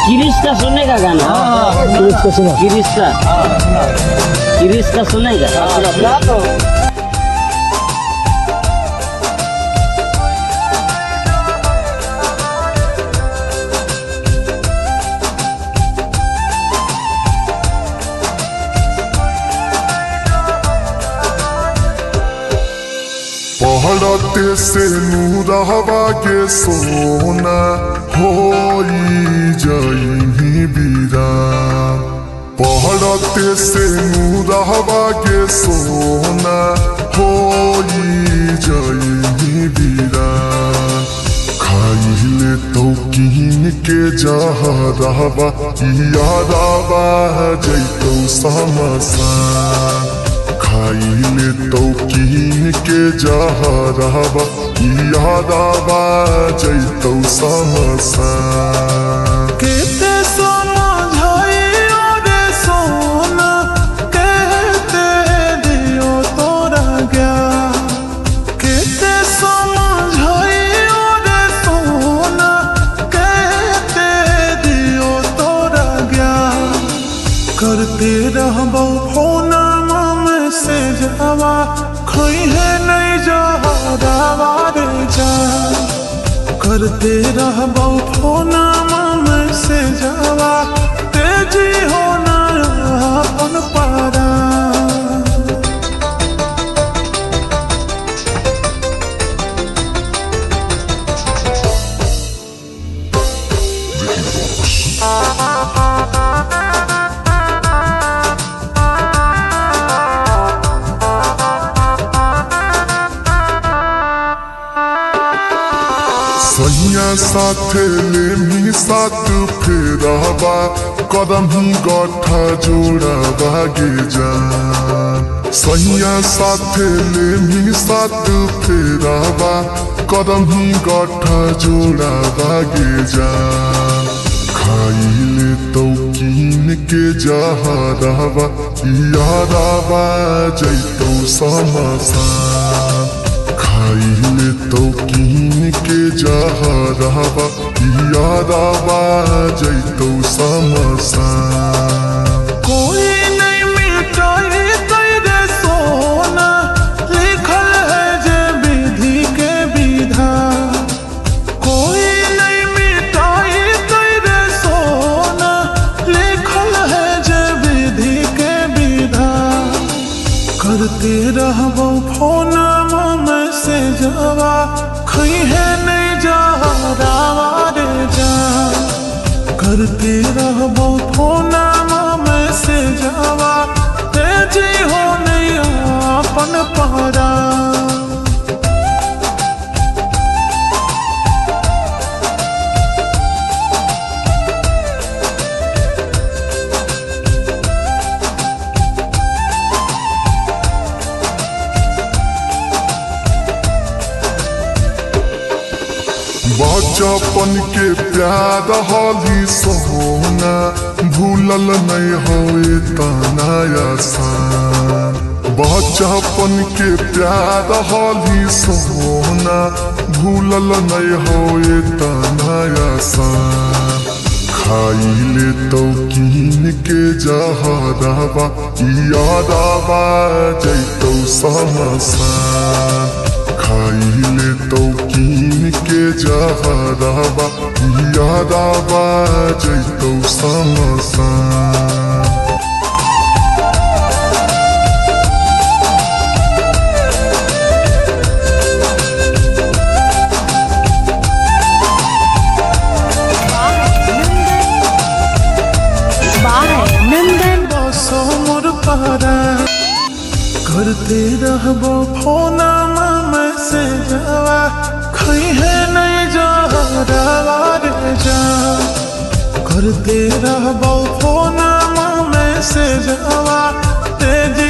क्रिश का सुनेगा गाना? क्रिश का, क्रिश का सुनेगा? पहड़ते से नूरहवा के सोना होई जाई बीरा। पहड़ते से नूरहवा के सोना होई जाई बीरा। खाइले तो कीन के जहरावा यारावा जैतो समसा। खाइले तो कीन के जहरावा यारावा जैतो समसा। केते समझाइयो रे सोना, केते दियो तोरा ज्ञान। केते समझाइयो रे सोना, केते दियो तोरा ज्ञान। करते रहबो फोन से जावा, खोई है नहीं जहरावा रे जा। करते रहबो फोन से जावा, तेजी हो ना अपन पारा। सैया साथे लेमी साथ फेरबा करमी गठा जोड़ाबा गे जान। सैया साथे लेमी साथ फेरबा करमी गठा जोड़ाबा गे जान। खाइले तो कीन के जहरावा यारावा जैतो समसा। खाइले तो कीन के जहरावा यारावा जैतो समसा। कोई नहीं मिटाई तेरे सोना, लिखल है जे विधि के विधान। कोई नहीं मिटाई तेरे सोना, लिखल है जे विधि के विधान। करते रहबो फोन से जावा, खई है नहीं जहरावा रे जा। करते रहबो फोन से जावा, तेजी हो नहीं अपन पारा। बचपन के प्यार होली सोना भूलल नहीं होए तना आसान। बचपन के प्यार होली सोना भूलल नहीं होए तना आसान। खाइले तो कीन के जहरावा यारावा जैतो समसा। खाइले तो कीन के जहरावा यारावा जैतो समसा। नंदन बसो मोर पारा। करते रहबो फोन से जावा, खई है नहीं जहरावा रे जा। करते रहबो फोन से जावा, तेजी